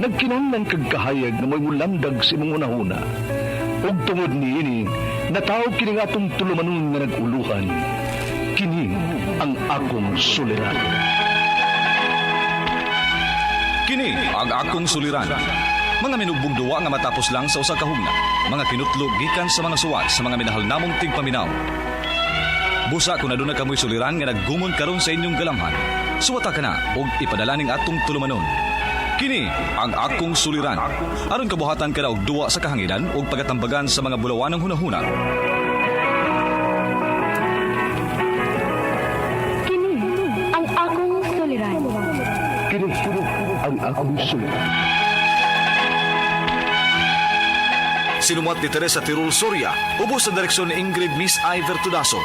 Nagkinahanglan kag kahayag nga mo'y mulamdag sa imong hunahuna. Ug tungod niini, natawo kini nga atong tulumanon nga nag-uluhan. Kini ang akong suliran. Kini ang akong suliran. Mga minugbog duwa nga matapos lang sa usa ka hugna. Mga kinutlo gikan sa mga suwat sa mga minahal namong tigpaminaw. Busa kung aduna kamoy suliran nga naggumon karon sa inyong galamhan. Suwata ka na og ipadala ning atong tulumanon. Kini ang akong suliran. Aron kabuhatan ka na og duwa sa kahanginan ug pagatambagan sa mga bulawanong hunahuna. Kini ang akong suliran. Kini ang akong suliran. Sinumuat ni Teresa Tirul Soria, ubos sa direksyon ni Ingrid Miss Iver Tudaso.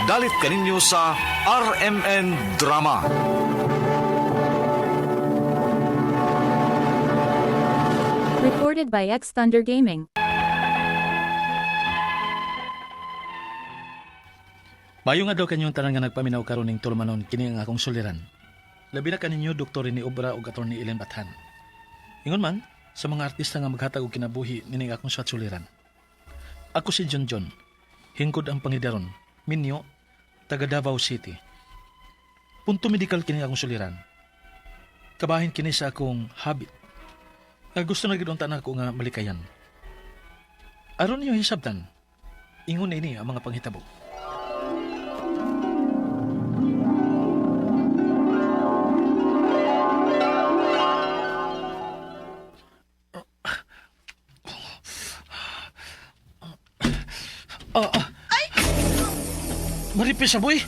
Dalit kaninyo sa RMN Drama. Recorded by X Thunder Gaming. Mayo nga daw kanyong tanan nga nagpaminaw karon ning tulumanon kini ang akong suliran. Labi na kaninyo Dr. ni Obra ug Attorney Ellen Bathan. Ingon man sa mga artista nga maghatag og kinabuhi nining akong suwat suliran. Ako si John John, hingkod ang pangidaron, minyo, taga Davao City. Punto medikal kini akong suliran. Kabahin kini sa akong habit. Nga gusto na gid unta nako nga malikayan. Aron niyo hisabtan, ingon ini ang mga panghitabo. Ah, ah. Ay! Maripis siya, boy.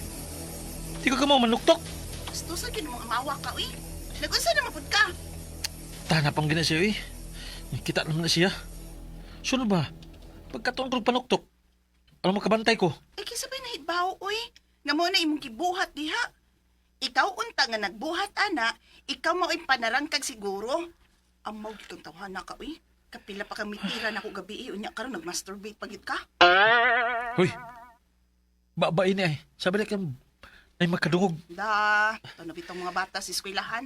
Di ka kamo manuktok. Gusto sa kinumang amawa ka, uy. Nagunsa na mapud ka. Tana pang gina siya, eh. Kita naman na siya. Sunod ba? Pagkatuon ko panuktok, alam mo kabantay ko. Ay, kinsa ba'y nahitbaw, uy? Nga mo na imong gibuhat diha. Ikaw unta nga nagbuhat, ana, ikaw mo ay panarangkag siguro. Amaw gid kang tawhana ka, uy. Kapila pa kang mitira na ako gabi, eh. Unya karon nagmasturbate pagit ka. Hoy! Babae ni ay. Sabi na kang ay makadungog. Da, ito na bitong mga bata sa eskwelahan.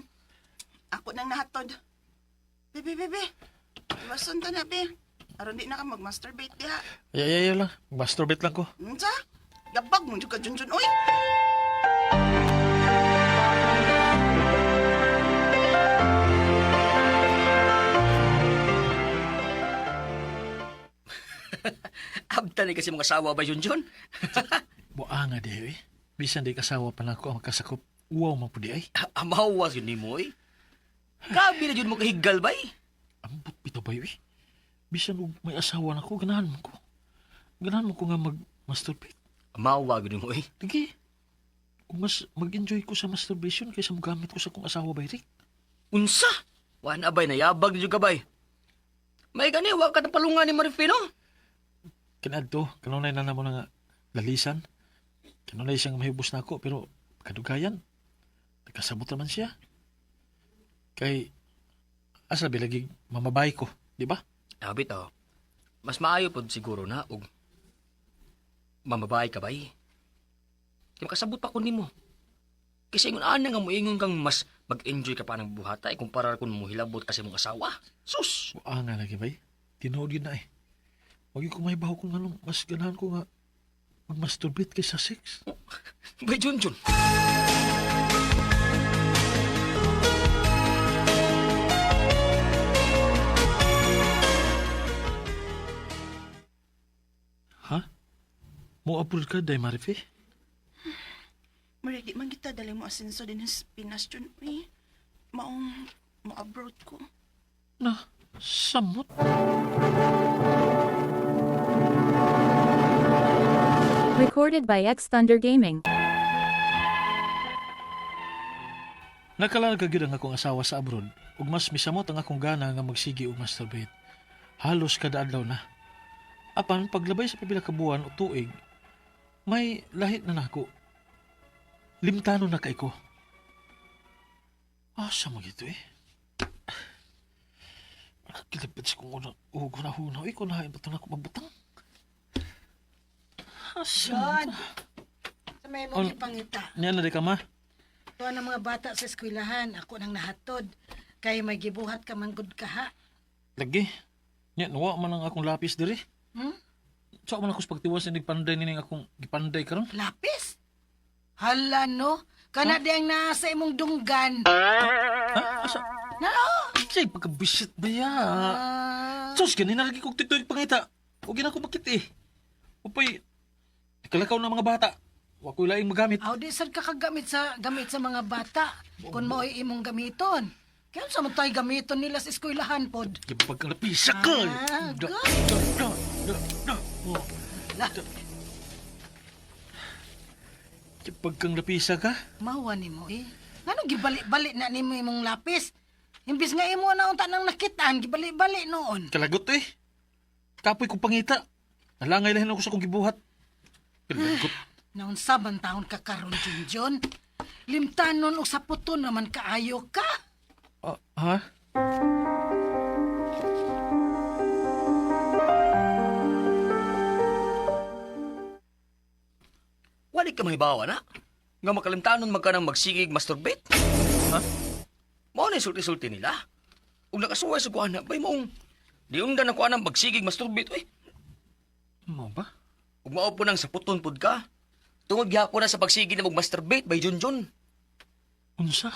Ako nang nahatod. Bebe, bebe. Iwason ta na, be. Aron di na ka magmasturbate diha. Ay, ay, ay lang. Masturbate lang ko. Unsa? Gabag mo jud ka, Junjun, uy. Abtan ni kasi mga asawa ba yun, John? Buanga nga di, eh. Bisan di kasawa pa na ako ang makasakop. Uwaw man po di ay. Amawas yun ni mo, eh. Kabi na yun mo kahigal, bay. Ambot bitaw ba eh. Bisan og may asawa na ko, ganahan mo ko. Ganahan mo ko nga mag-masturbate. Amawa yun mo, eh. Lagi. Kung mas mag-enjoy ko sa masturbation kaysa magamit ko sa kong asawa ba, Eric? Unsa? Wan abay, nayabag na yun ka, bay. May gani, wa ka na palungan ni Marifino. Kinadto, kanunay na namo na nga lalisan. Kanunay siyang mahibos na ako, pero kadugayan. Nagkasabot naman siya. Kay, asa bilagi mamabay ko, di ba? Abi to, mas maayo po siguro na og mamabay ka, bay. Kaya makasabot pa ko nimo. Kasi ingon ana nga moingon kang mas mag-enjoy ka pa ng buhata eh, kumpara kung mohilabot kasi mong asawa. Sus! Buanga nga lagi bay. Tinuod yun na eh. Huwag ko may baho kung anong mas ganahan ko nga mag-masturbate kaysa sex. Bay, Junjun. Ha? Mo-approve ka, Day Marife? Murag di man kita dali mo asenso din sa Pinas dyan, uy. Maong mo-abroad ko. Na, samot. Recorded by X Thunder Gaming. Nakalarga gyud ang akong asawa sa abroad ug mas misamot ang akong gana nga magsigi og masturbate. Halos kada adlaw na. Apan paglabay sa pipila ka buwan o tuig, may lahit na nako. Limtano na kay ko. Asa mo gito eh? Kilapit sa kong una, ug hunahuna, eh, kung nahain pa ito na ako mabutang. Asa John, sa may Ol- mong ipangita. Niya na di ka ma? Tuwa ng mga bata sa eskwelahan, ako nang nahatod. Kay may gibuhat ka man gud ka ha. Lagi. Nya, nawa man ang akong lapis diri. Hmm? Sa man ako sa pagtiwas ni panday nining akong gipanday karon. Lapis? Hala no, kana di ang naa sa imong dunggan. Ha? Asa? Na Say, pagkabisit ba ya? Ah, Sus, ganina lagi kong titoy pangita. O gina ko makit eh. Upay, kalakaw na mga bata. Wa ko'y laing magamit. Aw di sad ka kagamit sa gamit sa mga bata kun mao'y imong gamiton. Kaya sa man tayo gamiton nila sa eskwelahan pod. Gibag kang lapisa ka. Ah, Da, God. da, da, da, da. Oh. La, Gibag kang lapisa ka? mawa nimo eh. Ngano gibali-bali na nimo imong lapis? Imbis nga imo na unta nang nakitaan, gibali-bali noon. Kalagot eh. Kapoy kong pangita. Nalangay lahin ako sa kong gibuhat. Kalagot. Naunsa man taon ka karon Junjun? Limtanon og saputon naman kaayo ka. Ah, ha? Wali ka mahibawa na. Nga makalimtanon man ka ng magsigig masturbate. Ha? Mao na yung sulti-sulti nila. Ug nakasuway sa kuana, bay maong diungdan ako anang magsigig masturbate, uy. Mo ba? Ug mao po nang saputon pud ka. Tungod gihapon na sa pagsigi na mag-masturbate bay Junjun. Unsa?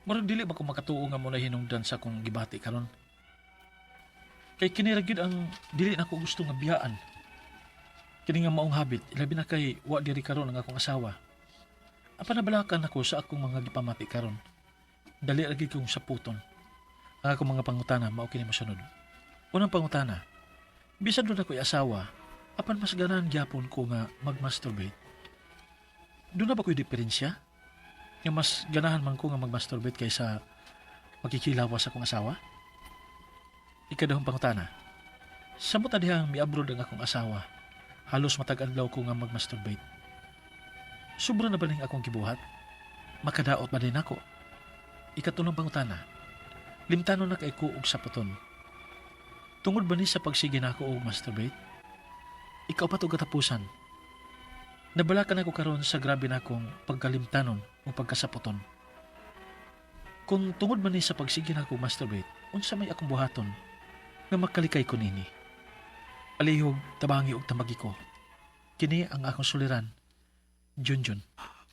Murag dili ba ko makatuo nga mo na hinungdan sa akong gibati karon? Kay kini ra gyud ang dili nako gusto nga biyaan. Kini nga maong habit, labi na kay wa diri karon ang akong asawa. Apan nabalakan ako sa akong mga gipamati karon. Dali ra gyud kong saputon. Ang akong mga pangutana mao kini mosunod. Unang pangutana, bisan doon ako'y asawa, apan mas ganahan gyapon ko nga magmasturbate. Doon na ba ko'y diferensya? Nga mas ganahan man ko nga magmasturbate kaysa makikilawas akong asawa? Ikadahong pangutana. Samot na dihang miabroad ang akong asawa. Halos matag-adlaw ko nga magmasturbate. Sobra na ba ning akong gibuhat? Makadaot ba din ako? Ikatulong pangutana. Limtano na kay ko og saputon. Tungod ba ni sa pagsige nako og masturbate? Ikaw pa to katapusan. Nabalakan ako karon sa grabe na akong pagkalimtanon o pagkasaputon. Kung tungod man ni sa pagsige nako og masturbate, unsa may akong buhaton nga makalikay ko nini. Alihog, tabangi og tamagi ko. Kini ang akong suliran. Junjun.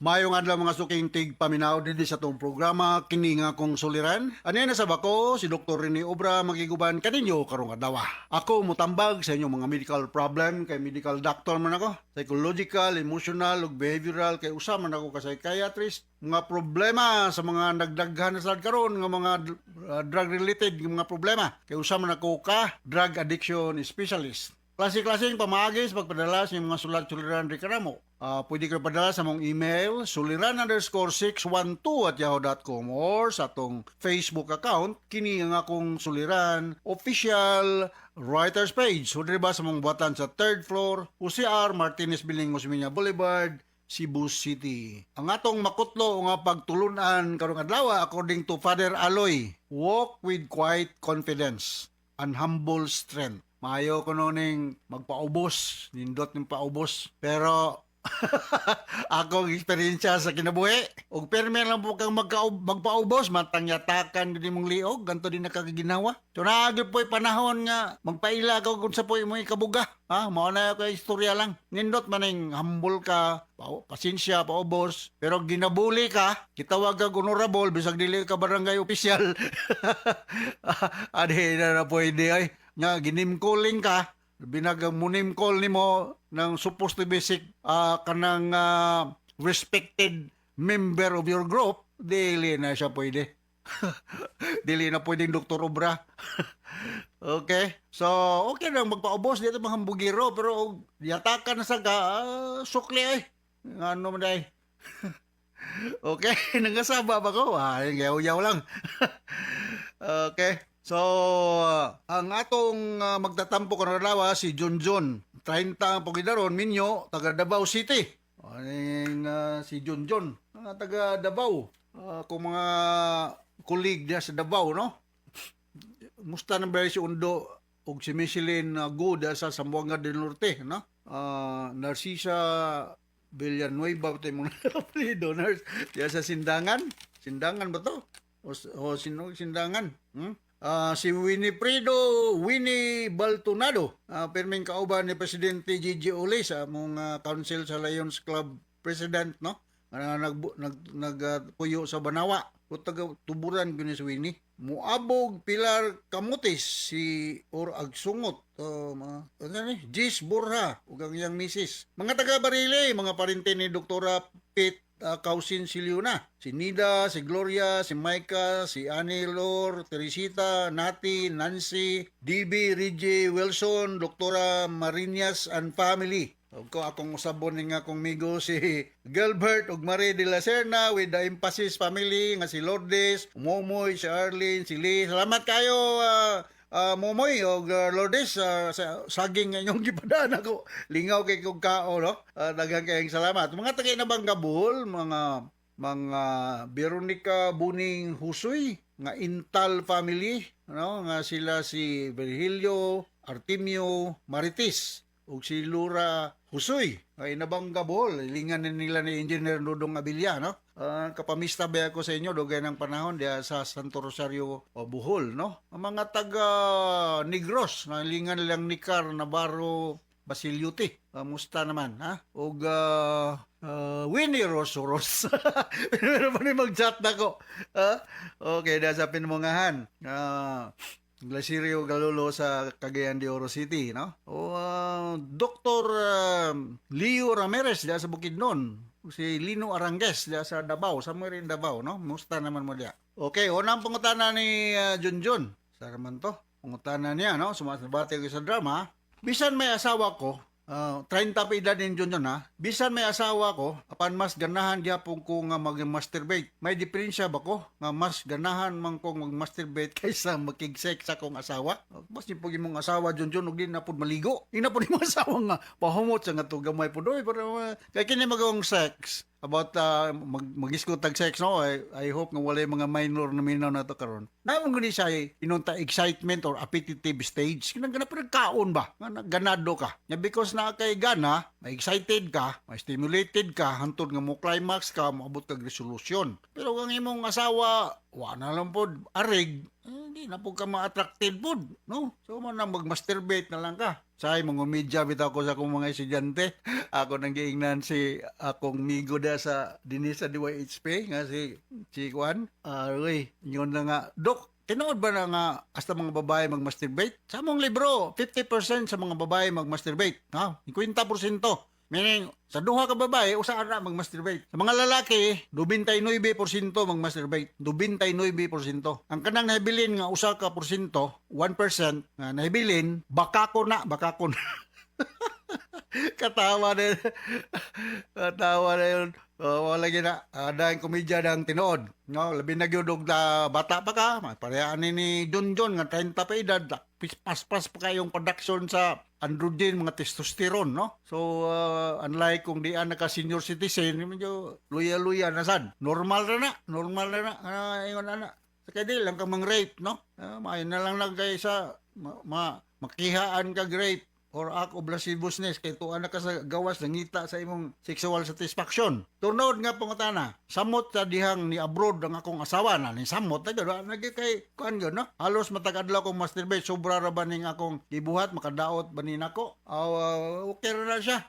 Mayong adlaw mga suking tig paminaw dinhi sa atong programa kini nga akong suliran. Ani na sa bako si Dr. Rene Obra magiguban kaninyo karong adlaw. Ako mutambag sa inyong mga medical problem kay medical doctor man ako. Psychological, emotional ug behavioral kay usa man ako ka psychiatrist. Mga problema sa mga nagdaghan na sad karon nga mga drug related nga mga problema kay usa man ako ka drug addiction specialist. Klase-klaseng pamaagi sa pagpadala sa inyong mga sulat suliran reklamo. Pwede kayo padala sa mong email suliran_612@yahoo.com or sa atong Facebook account kini ang akong Suliran official writers page. So diri ba sa mong buhatan sa third floor UCR Martinez Building, Osmeña Boulevard, Cebu City. Ang atong makutlo nga pagtulunan karong adlaw according to Father Aloy, walk with quiet confidence and humble strength. Maayo kuno ning magpaubos, nindot ning paubos. Pero akong eksperyensya sa kinabuhi, og permi lang po kang magpaubos, matang yatakan gid imong liog, ganto din nakakaginawa. So naagi po'y panahon nga magpaila ka kung sa po'y imong ikabuga. Ha, mao na kay istorya lang. Nindot man ning humble ka, pasensya, paubos, pero ginabuli ka, gitawag kag honorable bisag dili ka barangay official. Adi na na pwede ay nga ginimcalling ka, binagang munim call nimo ng supposed to be sick, kanang respected member of your group, dili na siya pwede. Dili na pwedeng Dr. Obra. Okay. So, okay lang magpaubos dito mga hambugiro, pero og yatakan na sa ka, sukli ay. Ano man day. Okay, nangasaba ba ko? Ah, yaw-yaw lang. Okay. So, ang atong magtatampo karon adlaw si Junjun. 30 ang pagidaron, minyo, taga Davao City. Aning si Junjun, mga taga Davao. Kung mga kulig niya sa Davao, no? Musta na ba si Undo og si Michelin Go sa Zamboanga del Norte, no? Narcisa Villanueva ba imong apelyido, nurse? Diya sa Sindangan. Sindangan ba to? O sino Sindangan? Ah, si Winifredo Winnie Baltonado, pirming kauban ni Presidente Gigi Uli sa among council sa Lions Club President, no? Nga nag nag nagpuyo sa Banawa. O taga tuburan gyud ni si Winnie. Muabog Pilar Kamutis si or Agsungot, mga ano ni Gis Borja ug ang iyang misis. Mga taga Barile, mga parente ni Doktora Pete Causin Siliuna. Si Nida, si Gloria, si Micah, si Annie Lor, Teresita, Nati, Nancy, DB, Reggie Wilson, Doktora Marinas and family. Ug ko akong usabon ni nga akong migo si Gilbert ug Marie de la Serna with the Emphasis family nga si Lourdes, Momoy, si Arlene, si Lee. Salamat kayo, Momoy ug Lourdes, sa saging nga inyong gipadaan ako. Lingaw kay kog kao, no? Daghan kayong salamat. Mga tagay na bang Buhol, mga Veronica Buning Husoy nga Intal family, no, nga sila si Virgilio, Artemio, Marites ug si Lura Husoy ay nabangga Bohol, lingan ni nila ni Engineer Dudong Abilla, no? Kapamista ba ako sa inyo dugay ng panahon diha sa Santo Rosario o Bohol, no? Ang mga taga Negros na lingan lang ni Car Navarro Basiliuti. Kamusta naman, ha? Og Winnie Rosoros. Pero pa ni mag-chat na ko. Ha? Okay, da sa Pinmungahan. Glasirio Galolo sa Cagayan de Oro City, no? O Dr. Leo Ramirez diya sa Bukidnon. Si Lino Arangues diya sa Davao, somewhere in Davao, no? Musta naman mo diya. Okay, unang pangutana ni Junjun. Sa man to? Pangutana niya, no? Sumasabate ko sa drama. Bisan may asawa ko, 30 pa edad ni Junjun ha. Bisan may asawa ko, apan mas ganahan gyapon ko nga mag-masturbate. May diferensya ba ko nga mas ganahan man kong mag-masturbate kaysa makig-sex sa akong asawa? Mas ni pag imong asawa, Junjun, ug di na pud maligo. Di na pud imong asawa nga pahumot sa nga to gamay pud oy, pero kay kini magong sex about mag tag sex, no? I hope nga walay mga minor na minaw na to karon na mo gani siya inunta excitement or appetitive stage kinang gana pero kaon ba nga ganado ka nya because na kay gana, ma-excited ka, ma-stimulated ka hantod nga mo climax ka, moabot kag resolution. Pero kung imong asawa wa na lang pod arig, eh, hindi na po ka ma-attracted pod, no? So mo na mag-masturbate na lang ka. Say, mga media bitaw ko sa akong mga estudyante. Ako nang giingnan si akong migo da sa dinhi sa DYHP nga si Juan. Uy, yun na nga. Dok, tinuod ba na nga hasta mga babae mag-masturbate? Sa among libro, 50% sa mga babae mag-masturbate. Ha? 50%. Meaning, sa duha ka babae, usa ra mag-masturbate. Sa mga lalaki, 99% mag-masturbate. 99%. Ang kanang nahibilin nga usa ka porsyento, 1% nga nahibilin, baka ko na, baka ko na. Katawa na yun. Katawa na yun. Oh, wala gina. Ada ang komedya ng tinuod. No, labi na gyud og na bata pa ka, parehani ni John John nga 30 pa edad, paspas pa kayong production sa androgen, mga testosterone, no? So, unlike kung di naka senior citizen, medyo luya-luya na sad. Normal ra na, normal ra na. Ingon ana. Sa kay di lang ka mang rape, no? Maayo na lang lang kay sa makihaan kag rape or act of lasciviousness kay tuan na ka sa gawas nangita sa imong sexual satisfaction. Tunod nga pangutana, samot sa dihang ni abroad ang akong asawa na ni samot na gyud na gyud kay kuan gyud, no? Halos matag adlaw kong masturbate, sobra ra ba ning akong gibuhat, makadaot ba ni nako? Okay ra na siya.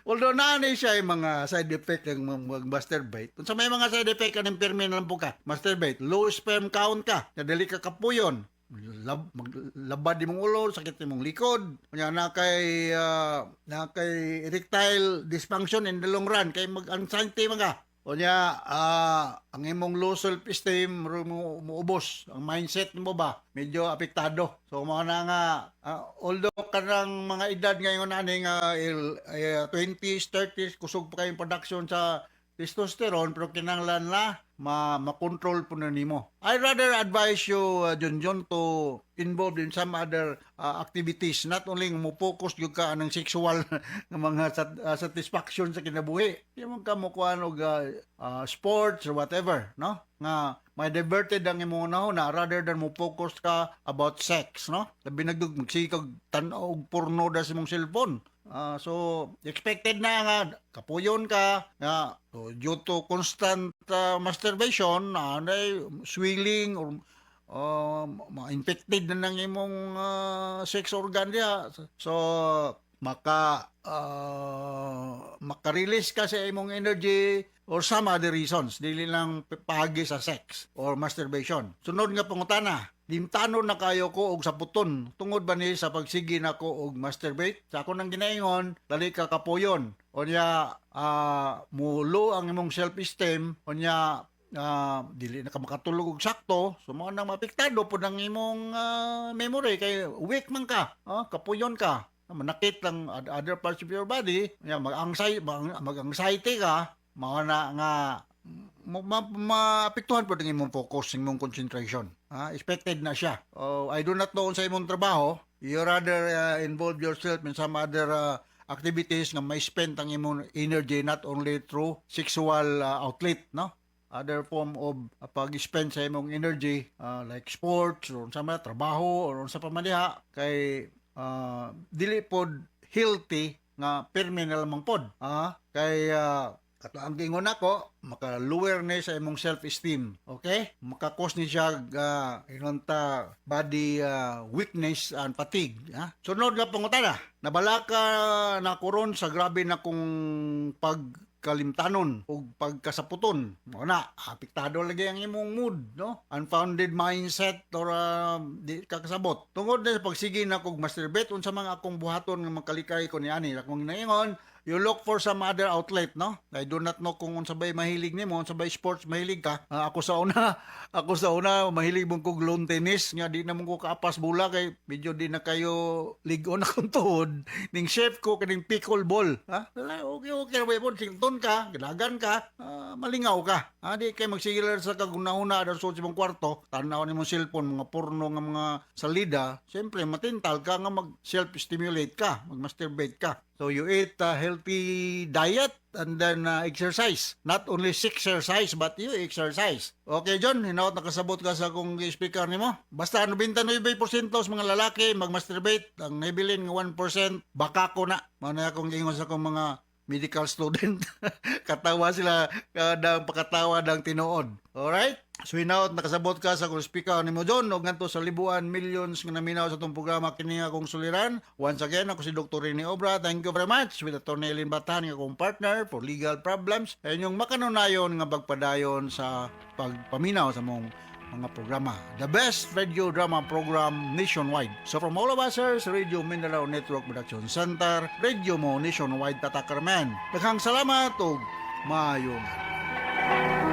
Although naa ni siya yung mga side effect ng mag-masturbate. Kung sa may mga side effect kaning pirmi na lang po ka, masturbate, low sperm count ka, nadali ka kapuyon, maglabad imong ulo, sakit imong likod. Unya na kay erectile dysfunction in the long run kay mag-anxiety man ka. Unya ang imong low self-esteem mo muubos, ang mindset nimo ba medyo apektado. So mao na nga although kanang mga edad ngayon ani nga 20s, 30s, kusog pa kayong production sa testosterone, pero kinahanglan na ma makontrol po na nimo. I rather advise you, John John, to involve in some other activities, not only mo focus gyud ka anang sexual nga mga satisfaction sa kinabuhi. Di mo ka mo kuan og sports or whatever, no? Nga may diverted ang imong na rather than mo focus ka about sex, no? Labi na gyud magsikag tan-aw og porno da sa imong cellphone. So expected na nga kapuyon ka nga, so, due to constant masturbation, swelling or ma-infected na ng imong sex organ diha. So maka-release ka sa imong energy or some other reasons, dili lang paagi sa sex or masturbation. Sunod nga pangutana: "Limtanon na kayo ko og saputon. Tungod ba ni sa pagsige nako og masturbate?" Sa ako nang ginaingon, dali ka kapuyon. Unya mulo ang imong self-esteem, unya dili na ka makatulog og sakto, so mao nang maapektado pod ang imong memory kay weak man ka, kapuyon ka, manakit lang other parts of your body, ya, mag-anxiety ka, mao na nga maapektuhan pod ang imong focus, ang imong concentration. Expected na siya. Oh, I do not know sa imong trabaho, you rather involve yourself in some other activities nga may spend ang imong energy, not only through sexual outlet, no? Other form of pag-spend sa imong energy, like sports or sa mga trabaho or sa pamaliha, kay dili pod healthy nga pirmi na lamang pod, kay kato ang gingon nako, maka-lower ni sa imong self-esteem, okay? Maka-cause ni siya ingon ta body weakness and fatigue, ha? Sunod nga pangutana: "Nabalaka na ko ron sa grabe na kong pagkalimtanon ug pagkasaputon." Mao na, apektado lagi ang imong mood, no? Unfounded mindset or di ka kasabot. "Tungod na sa pagsige na kog masturbate, unsa man akong buhaton nga makalikay ko niani?" Akong naingon, you look for some other outlet, no? I do not know kung unsa bay mahilig nimo, unsa bay sports mahilig ka. Ako sa una mahilig mong kog lawn tennis nga di na mo ko kaapas bola kay medyo di na kayo lig-on akong tuhod. Ning shift ko kining pickleball. Ha? Wala, okay ra po, sington ka, gilagan ka, malingaw ka. Ha, di kay magsige lang sa kaguna-una sa imong kwarto, tanaw nimo cellphone, mga porno nga mga salida, siyempre matintal ka nga mag self-stimulate ka, mag-masturbate ka. So you eat a healthy diet and then exercise. Not only exercise but you exercise. Okay, John, hinaot nakasabot ka sa akong speaker nimo. Basta 99% sa mga lalaki mag-masturbate, ang nabilin nga 1% baka ko na. Mao na akong giingon sa akong mga medical student. Katawa sila kada pakatawa ng tinuod. Alright? So hinaot nakasabot ka sa akong speaker nimo, John, ug ngadto sa libuan millions nga naminaw sa atong programa, kini nga akong suliran. Once again, ako si Dr. Rene Obra. Thank you very much with Atty. Ellen Batan nga akong partner for legal problems. Ay inyong makanunayon nga pagpadayon sa pagpaminaw sa mong mga programa. The best radio drama program nationwide. So from all of us here sa Radio Mindanao Network Production Center, Radio Mo Nationwide Tatakarman. Daghang salamat ug maayong adlaw.